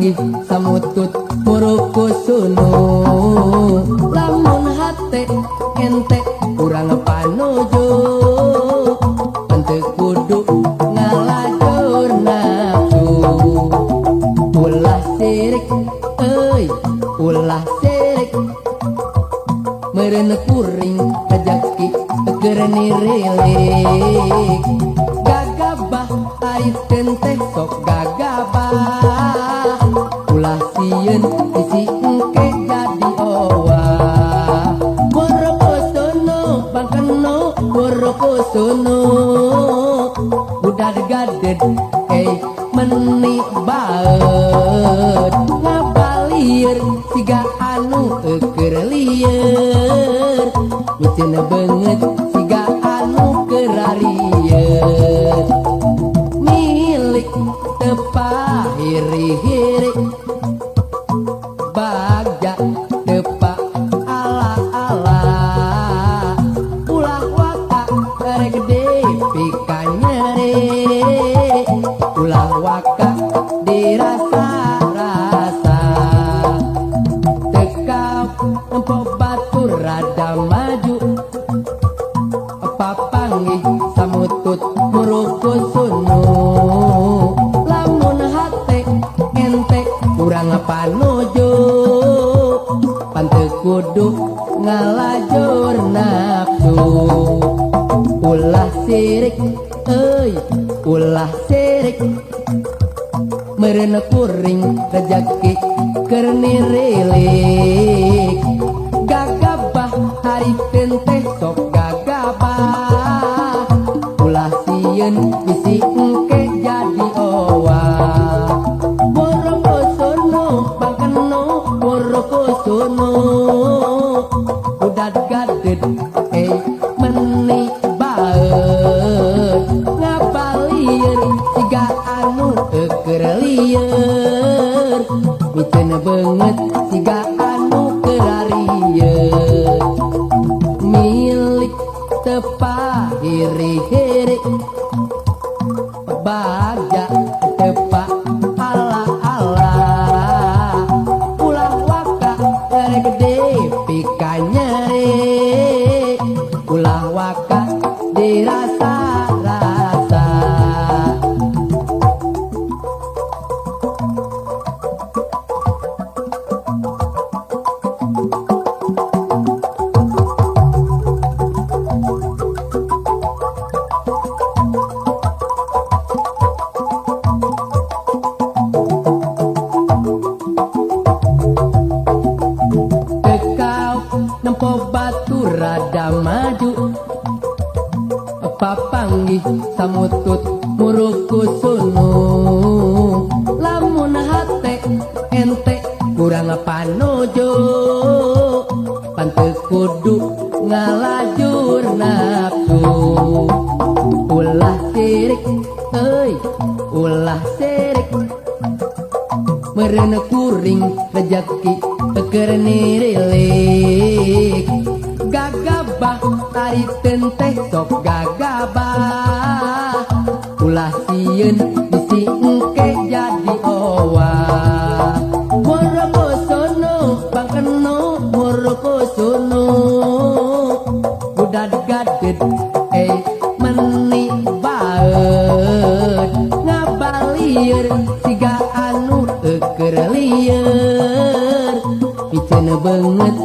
Papanggih samutut murukusunu. Lamun hate ente kurang panuju, henteu kudu ngalajur nafsu. Ulah sirik euy, ulah sirik, meureun kuring rejeki keur nirilik. Gagabah ari teh sok gagabah, ulah sieun bisi engke jadi owah. Borokosono bangkeno borokosono, budak gaded meni baeud. Ngabalieur siga anu keur lieur, miceun beungeut siga anu keur rarieut. Milik teu pahiri-hiri, bagja teu pa ala-ala. Ulah waka rek gede pika nyeri, ulah waka dirasa-rasa. Tekap empo batur rada maju, papanggih samutut murukusunu. Lamun hate ente kurang panuju, panteu kudu ngalajur nafsu. Ulah sirik euy, ulah sirik, meureun kuring rejeki keur nirilik. Gagabah ari teh sok gagabah, ulah sieun bisi engke jadi owah. Borokosono bangkeno borokosono, udah gaded meni baeud. Ngabalieur siga anu keur lieur, miceun beungeut siga anu keur rarieut. Milik teu pahiri-hiri, bagja teu pa ala-ala. Ulah waka rek gede pika nyeri, ulah waka dirasa-rasa. Kekau nempo batu rada maju, papanggih samutut murukusunu. Lamun hate ente kurang panuju, panteu kudu ngalajur nafsu. Ulah sirik euy, ulah sirik, meureun kuring rejeki keur nirilik. Gagabah ari teh sok gagabah, ulah sieun bisi engke jadi owah. Borokosono bangkeno borokosono, budak gaded meni baeud. Ngabalieur siga anu keur lieur, miceun beungeut